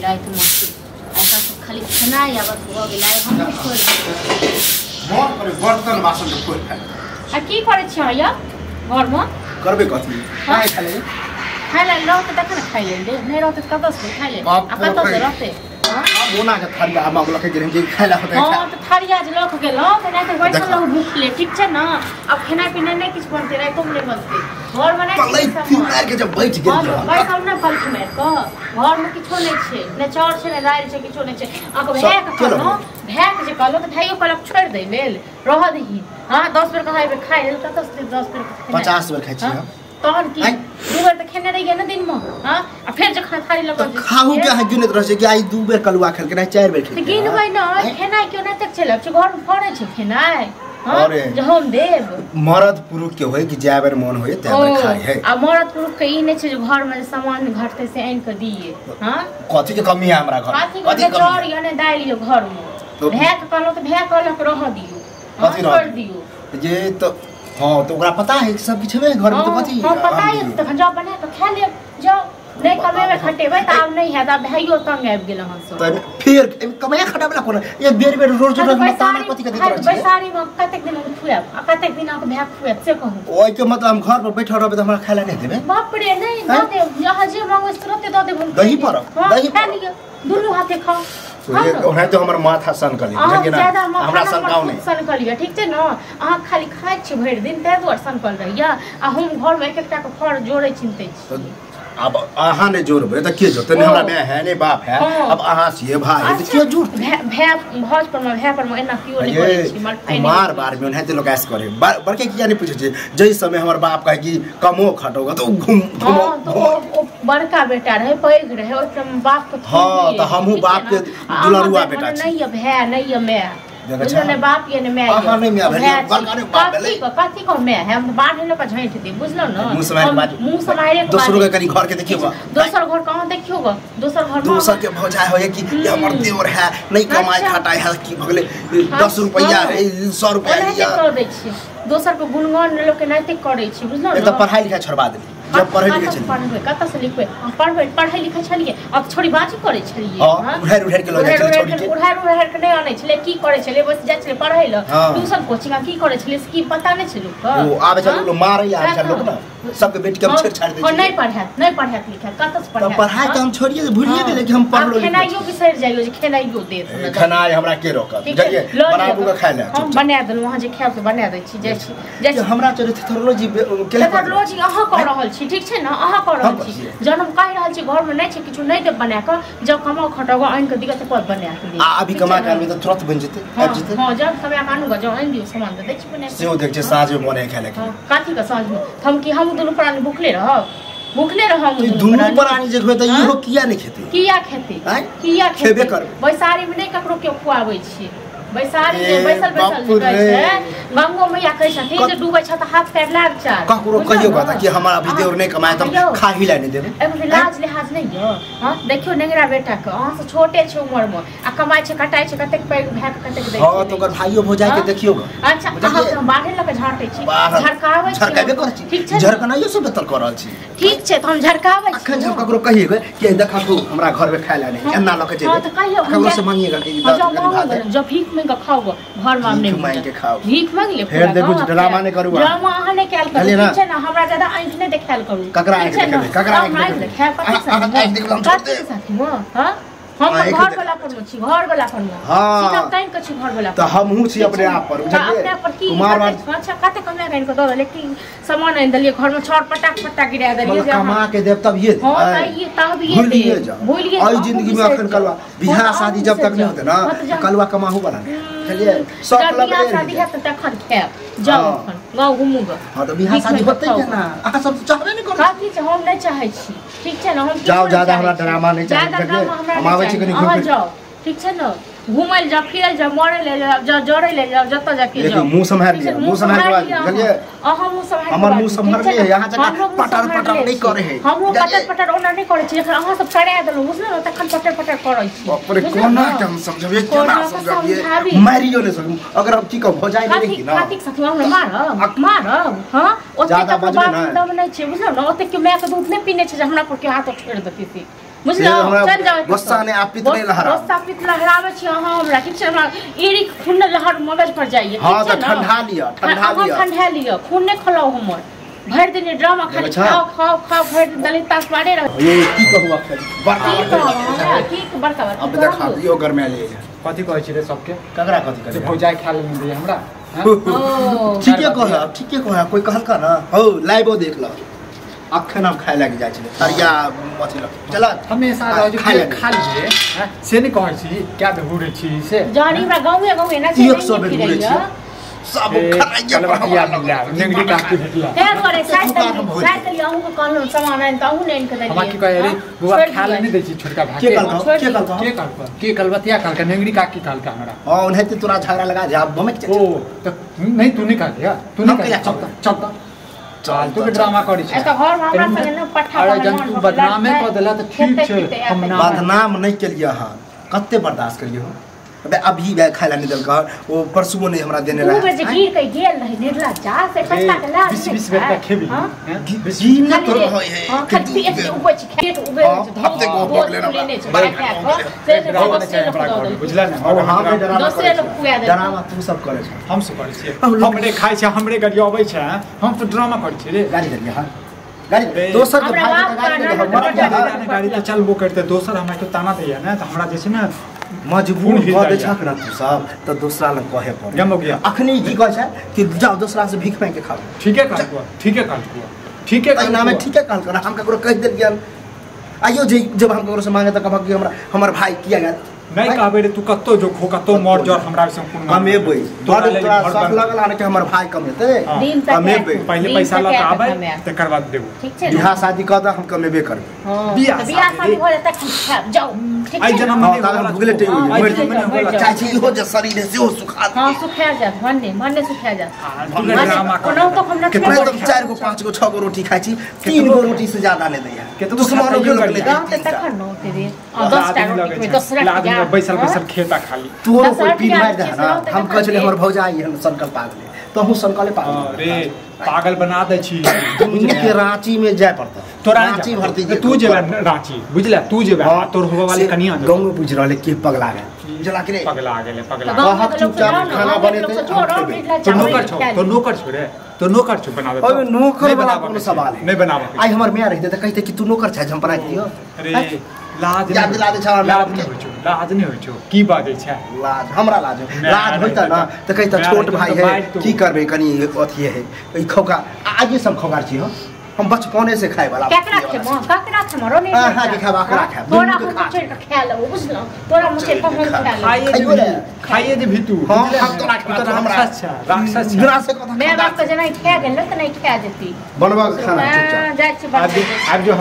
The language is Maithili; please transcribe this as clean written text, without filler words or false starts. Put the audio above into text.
रातिमे ऐसा सब खाली खेनाइ आ बस भऽ गेलै। आइ हमहूँ छोड़ि देबै। मन करे बर्तन बासन के कोइ खाए। आ की करै छी अहाँ यौ घरमे? करबे कथी, खाए खाले खाइ लए रहतै तखन ने खाइ लेल दे, नहि रहतै तऽ कतऽसँ खाइ ले? बाप आ कतऽसँ रे। रहतै? हँ? मोना के थारिया हम लके गेल जे खाए ला होतै। हँ तऽ थारिया जे लऽ कऽ गेलहुँ तऽ नहि तऽ बैसल देखा। रहू भूखले, ठीक छै ने? आब खेनाइ पिनाइ नहि किछु बनतै, रातिोमे नहि बनतै, घरमे नहि छै पलै सामान। मार के जब बैठ गेल हँ तऽ रहल। बैसल नहि पलथी मारि कऽ, घरमे किछो नहि छै, नहि चाउर छै नहि दालि छै, किछो नहि छै। अहाँके सब भायके के लऽ कहलहुँ, भायके जे कहलहुँ तऽ भाइयो कहलक छोड़ि दै लेल, रहऽ दही। हँ 10 बेर कहाँ एहि खाइ लेल, कतऽसँ देब 10 बेर खेनाइ? 50 बेर खाइ छी हँ? हम। तहन की आँय? 2 बेर तऽ खेने रहियै ने दिनमे। हँ आ फेर जखन थारी लऽ तऽ कऽ खाहू के अहाँ गिनैत रहै छै कि आइ 2 बेर कलुआ खेलकै नहि 4 बेर तऽ खेलकै। गिनबै ने, आँय? खेनाइ केओ नहि तक चलब छै, घरमे फड़ै छै खेनाइ। हँ अरे। जे हम देब। मरद पुरुष के होय कि जाय बेर मन होय तै बेर खाइ है। आ मरद पुरुष के ई नहि छै जे घरमे जे सामान घटतै से आनि कऽ दियै। हँ कथी के कमी है हमरा घर? कथी कथी के के कमी चाउर है? यऽ ने दालि यऽ घरमे। तो- भायके कहलहुँ तऽ भाय कहलक रहऽ दियौ। हँ, कथी रहऽ छोड़ि दियौ? दियौ। जे तऽ हँ तऽ ओकरा पता है कि सब किछु हेबे घर में, तऽ हँ, कथी हँ, पता हम यऽ दियौ? तखन जाउ बना कऽ खा लेब, जाउ नहि कमेबै खटेबै तऽ आब नहि हैत, आब भाइयो तंग आबि गेल अहाँ सब। तऽ एहिमे फेर एहिमे कमाया खटाबला कोना एक बेर बेर रोज रोज हम ताना कथी के दैत रहै छियै? बैसारीमे कतेक दिन हम खुआएब आ कतेक दिन अहाँके भाय खुआएब से कहू। ओहिके मतलब हम घर पर बैठल रहबै तऽ हमरा खाय लए नहि देबै? बाप रे नहि दऽ हैं? देब, अहाँ जे मांगबै से तुरन्ते दऽ देब हम। दही परब, हँ, दही खा परब। लिअ, दुनू हाथे खाउ। ओनाहिते हमर माथा सनकल है, अहाँ बुझलियै ना? ज्यादा माथा हमरा ना सनकाउ हमर नहि। खुद सनकल यऽ, ठीक छै ने? अहाँ खाली खाइ छी भरि दिन ताहि दुआरे सनकल रहैया, आ हम घरमे एक एकटा के फर जोड़ै चिन्तै तऽ छी। आब अहाँ नहि जोड़बै तऽ के जोड़तै? नहि ओ। हमरा माय है नहि बाप है, हँ। अब अहाँ छियै भाय तऽ अच्छा, के जोड़तै? भाय भौज परमे भाय परमे एना केओ नहि ये करै छै, मरफाइ नहि कुमार करै बार में ओनाहिते लोग ऐस करे। बड़के किया नहीं पूछे छै जै समय हमर बाप कहे कि कमो खटोगा तो घूम छै। घूमो हँ तऽ घूमो। ओ बड़का बेटा रहै, पैघ रहै, ओहि टाइम बाप के हँ, थोड़े तऽ हमहूँ ठीक छै बाप के ने? आ दुलरुआ अहाँके बेटा घरमे छी। नहि यऽ भाय नहि यऽ my, देखै बुझलहुँ छह? ने बाप यऽ ने my अहाँ यऽ। नहि my भेलियै, भाय छी। बड़का नहि बाप भेलै। कथी के my है? हम तऽ बाढ़ि लऽ कऽ झाँटि देब, बुझलहुँ ने? मुँह सम्हारि के हम बाजू। मुँह सम्हारि के दोसरो के बाजू। कनि घर के देखियौ ग। दोसर घर कहाँ देखियौ ग? दोसर घर दोसर के भौजाइ होय कि ये हमर देवर है नहीं कमाई अच्छा। खटाई है की भगले 10 रुपया हँ। है 100 रुपया ओनाहिते लिया। कऽ दै छियै, दोसर के गुणगान लोक एनाहिते करै छै, बुझलहुँ एक ने? तऽ पढ़ाई लिखाई छोड़बा देली जब पढ़ै लिखै कतऽ छलियै। पढ़बै, कतऽसँ लिखबै? हम पढ़बै पढ़ै लिखै छलियै, अब छोड़ी बाजी करै छलियै। हँ, हँ? उड़ारि उड़ारि के लऽ जाइ छलै उड़ारि छोड़ी के। उड़ारि उड़ारि के नहि आनै छलै, की करै छलै? बस जाइ छलै पढ़ै लए हँ। ट्यूशन कोचिंग, आ की करै छलै से की पता नहि छै लोकके। ओ आबै छल हँ? लोक मारै लए आबै छल लोक ने, सबके बेटी के हम छेड़छाड़ दै हँ, छलियै। नहि पढ़ायत, नहि पढ़ायत लिखायत, कतऽसँ तऽ पढ़ायत? पढ़ाई तऽ हम छोड़िए भूलिए हँ। गेलियै कि हम आब पढ़लो लिखलो खेनाइयो बिसरि जाइयो जे खेनाइयो देत छी। हमरा। खेनाइ हमरा के रोकत? ठीक छै, बुझलियै लऽ लिअ बनाबू के खाय लए हम चुपचाप। बना देलहुँ, अहाँ जे खायब से बना दै छी। जाइ छी, जाइ जे छी। हमरा चले थेथरोलॉजी केला तकर रोज अहाँ कऽ रहल छी, ठीक छै ने? अहाँ कऽ रहल हम छी। करै छियै। जहन हम कहि रहल छी घरमे नहि छै किछु, नहि देब बना कऽ, जब कमाउ खटाउ आनि कऽ दिअ तऽ पद बना कऽ देब। आ अभी ठीक कमा छै के ने? आनबै तऽ तुरंत बनि जेतै, हँ, आबि जेतै। हँ, जब कमा कऽ आनू गऽ, जब आनि दियौ सामान तऽ दै छी बना कऽ। सेहो देख छै साँझमे बनै खाय लए। हँ, कथी के साँझमे? तऽ हम की हम दुनू प्राणी भुखले रहब? भुखले रहब हम ई दुनू दुनू प्राणी जे होय तऽ हँ? इहो किया नहि खेतै? किया खेतै? आँय? किया खेतै? खेबे करबै। बैसारीमे नहि ककरो केओ खुआबै छियै। बैसारी जे ए, बैसल बैसल बाप जे कहै रे। छै, गंगो मैया कहै छथिन जे डूबै छ तऽ हाथ पैर लाग चार। ककरो बुझलहुँ कहियो ने? तऽ कि हमरा अभी देवर नहि कमाए तऽ यौ, हम खाही लए नहि देबै। एगो लाज लिहाज नहि यऽ? हँ देखियौ नेंगरा बेटाके, अहाँसँ छोटे छै उमरमे आ कमाइ छै कटाइ छै, कतेक पैघ भए कऽ कतेक दै हँ छै। तऽ ओकर भाइयो भौजाइ के हँ? देखियौ ग। अच्छा, बुझलियै? अहाँके हम बाढ़े लऽ कऽ झाँटै छी, बाहर झरकाबै छी। झरकाबे करै छी। ठीक छै ने? झरकनाइयो से बेहतर कऽ रहल छी। ठीक छै तऽ हम झरकाबै छी। अखन जे हम ककरो कहिए कि देखा तू हमरा घर में खाय लए नहीं एना लऽ के हँ जेबै, तऽ कहियौ हम ककरो से मांगिएगा कि हँ, दऽ जाउ कनि भात मांगू दे। गऽ, जब भीख मांगि कऽ खाउ गऽ, घरमे आब नहि भीख मांगि मिलत। के खाउ। भीख मांगि ले फेर पूरा देखू गाँव जे ड्रामा आब नहि करू अहाँ। ड्रामा अहाँ नहि कयल करू, बुझलियै ने? ठीक छै ने? हमरा ज्यादा आँखि नहि देखायल करू। ककरा ठीक आँखि छै ने? देखेबै? ककरा आँखि हम आँखि देखेबै? देखायब कथी अहाँ- अहाँ साथीमे? आँखि देखबै हम छोड़ि कथी देब। साथीमे? हँ? हम तऽ आँखि घर देख- वाला परमे छी, घर वाला परमे। हँ। सीधा तानि कऽ छी घर वाला तऽ हमहूँ छी ठीक अपने छै ने? आप पर, तऽ बुझलियै? अपने आप पर की कुमार कते- अच्छा कते कमा कऽ आनि कऽ दऽ देलियै, की सामान आनि देलियै घरमे, छड़ पटाक पटाक गिरा देलियै मतलब जे अहाँ- कमा के देब तब ये हँ, तऽ तब ये भूलिए देब। जाओ। भूलिए एहि जाओ, जिंदगी में अहूँ अखन बिसरि कलुआ जाओ। बियाह हँ, शादी अहूँ जब तक बिसरि नहीं होते ना जाओ। हँ, तऽ जाओ। कलुआ कमाहू वाला नहीं, बुझलियै? शौक जब लगले बियाह रहि शादी जाय। हैत तऽ तखन खायब, जाउ हँ। अखन गाँव घुमू गऽ। हँ तऽ बियाह भीख शादी मांगि कऽ होतै खाउ। केना? अहाँ सब चाहबे नहि करू। कथी छै, हम नहि चाहै छी, ठीक छै ने? हम किछो जाउ, नहि ज्यादा चाहै हमरा छी। ड्रामा नहि चाही, ज्यादा बुझलियै? ड्रामा हमरा हम नहि आबै छी चाही। कनि घुमि अहाँ फिर। जाउ, ठीक छै ने? घुमै लए जाउ, फिरै लए जाउ, मरै लए जाउ, जाउ, जरै लए जाउ, जतऽ जाके देखियौ, जाउ। मुँह सम्हारि ठीक छै लिअ, ने? मुँह सम्हारि के सम्हारि लिअ बाजू, बुझलियै? अहाँ मुँह सम्हारि के हमर मुँह बाजू, ठीक सम्हारले छै ने? है, अहाँ जकाँ हमरो मुँह पटर सम्हारले पटर नहि छी। करै है। हमरो बुझलियै? पटर पटर ओना नहि करै छी, जखन अहाँ सब करा देलहुँ बुझलहुँ ने, तखन पटर पटर करै छी। बाप रे, बुझलहुँ कोना ने? के हम समझबियै, कोना केना के समझबियै? समझाबी? मारियो नहि सकब। अगर हम की कहब, भौजाइ नहि कथी रही ने। कथीक साथी हमरा मारब? मारब? हँ, ओते ज्यादा ककरो बजबै बाप ने। दम नहि छै, बुझलहुँ ने? ओते केओ मायके दूध नहि पीने छै जे हमरा पर केओ हाथ छोड़ि देतै से। बुझलौ चल जाओ गुस्सा ने आप पित नहीं लहरा गुस्सा पित लहराबै छी अहाँ हमरा ठीक छै हमरा एड़ी खून लहर मगज पर जाइए हां त ठंडा लिया ठंडा लिया ठंडा लिया खून ने खोलाओ हमर भर दिन ड्रामा खाली खाओ खाओ खाओ भर दिन दलित तास मारे रहो ये की कहू अखन बड़का की बड़का अब देखा दियो गरमे ले कथि कहै छी रे सबके ककरा कथि कहै भौजाई खा लेने दे हमरा ठीके कह ठीके कह कोई कहलका ना हो लाइवो देख ल अखन हम खाए लागि जाइ छले तरिया अथि ल चल हमेशा रह जे खा लिए से नै कहै छी क्या बेहुरे छी से जानी हमरा गांवे गांवे ना 100 बेर घुरे छी सब खाइया पर नेंगरी काकी भेटला ते दुआरे साइकिल अहूँ के कहलहुँ सामान आनि त अहूँ ने आनि के देलियै हमरा की कहै रे बुआ खा ले नै दै छी छोटका भाई के कहलका के कहलका के कहलका के कलबतिया कहलका नेंगरी काकी कहलका हमरा हां ओनहिते तोरा झगड़ा लगा जा बमक ओ त नहीं तू नहीं कहलिया तू नहीं कहलिया चल चल चल तू के ड्रामा करै छै एत घर में हमरा संगे न पट्ठा अरे जन तू बदनामे क देला त ठीक छै हम बदनाम नहीं केलियै अहाँ कते बर्दाश्त करियै हो अबे अभी वे खाय ला नहीं देलका वो परसुओ नहीं हमरा देने रहा उ जे गिर के गेल रहे निर्ला जा से पछता के ला 20 20 बेर का खेबी जी न तो होय है हां खाली पेट के उबे छै पेट उबे छै हफ्ते को पकड़ लेना से बुझला ना और हां में डरामा दोसरे लोग खुआ दे डरामा तू सब करे छै हम सब करे छियै हमरे खाय छै हमरे गरियाबै छै हम तो ड्रामा करे छियै रे गाड़ी देलियै हां गाड़ी दोसर के भाई के गाड़ी गाड़ी त चलबो करते दोसर हमरा के ताना दैया ना त हमरा जे छै ना मजबूर भ दे छक ना तू सब त दोसरा लग कहे पड़े गम हो गया अखनी की कहै छै कि जाओ दोसरा से भीख मांग के खाओ ठीके कहलको ठीके कहलको ठीके कहना में ठीके कहलको ना हम ककरो कह देलियन आइयो जे जब हम ककरो से मांगे त कहब कि हमरा हमर भाई किया गेल नहीं कहबे रे तू कत्तो जो खो कत्तो मर जर हमरा से कोनो कमेबै तोरा तोरा शक लगल हन कि हमर भाई कमेतै कमेबै पहिले पैसा ल के आबै तकर बाद देबो ठीक छै बियाह शादी क द हम कमेबे करबै बियाह शादी हो जाता खाब जाओ ठीक छै आई जनम में हम भुगले टे मर जाय छै इहो जे शरीर है सेहो सुखा हां सुखा जात भन्ने भन्ने सुखा जात कोना तो हम न कितना तो 4 गो 5 गो 6 गो रोटी खाइ छी 3 गो रोटी से ज्यादा नहीं दैया दुश्मनो के लोग नहीं तखन न होते रे 10 टा रोटी 10 टा बैसल बैसल खेता खाली तोरो कोई पीन मार दे ना हम कहै छले हमर भौजाई हन संकल्प पागल तहु संकल्प पागल रे पागल बना दै छी के रांची में जाय पड़ता तोरा रांची भर्ती तू जेबे रांची बुझला तू जेबे तोर होबे वाली कनिया गांव में बुझ रहले के पगला गेल बुझला के रे पगला गेले पगला कहक चुपचाप खाना बनेते तो नौकर छौ तो नौकर छौ रे तो नौकर छौ बनाबे ओए नौकर वाला कोनो सवाल है नहीं बनाबे आई हमर मां रहते त कहते कि तू नौकर छै हम बना दियो अरे लाज याद दिला दे छै लाज नहीं होइ छौ लाज नहीं होइ छौ की बाजै छै लाज हमरा लाज लाज होइता ना त कहता छोट भाई है की करबे कनी अथी है ई खौका आजे सब खौकार छी हम बचपने से खाए वाला केकरा खेमो केकरा खेमो रो नहीं हां के खाबा केकरा खाब तोरा हम चढ़ के खा लेबो बुझलो तोरा मुझे पर हम खा लेबो खाइए जे भी तू हां हम तोरा खा तू राक्षस छ राक्षस छ बिना से कथा मैं बाप के जना खा गेल त नहीं खा जेती बनवा खाना चुपचाप जाइ छी आब जो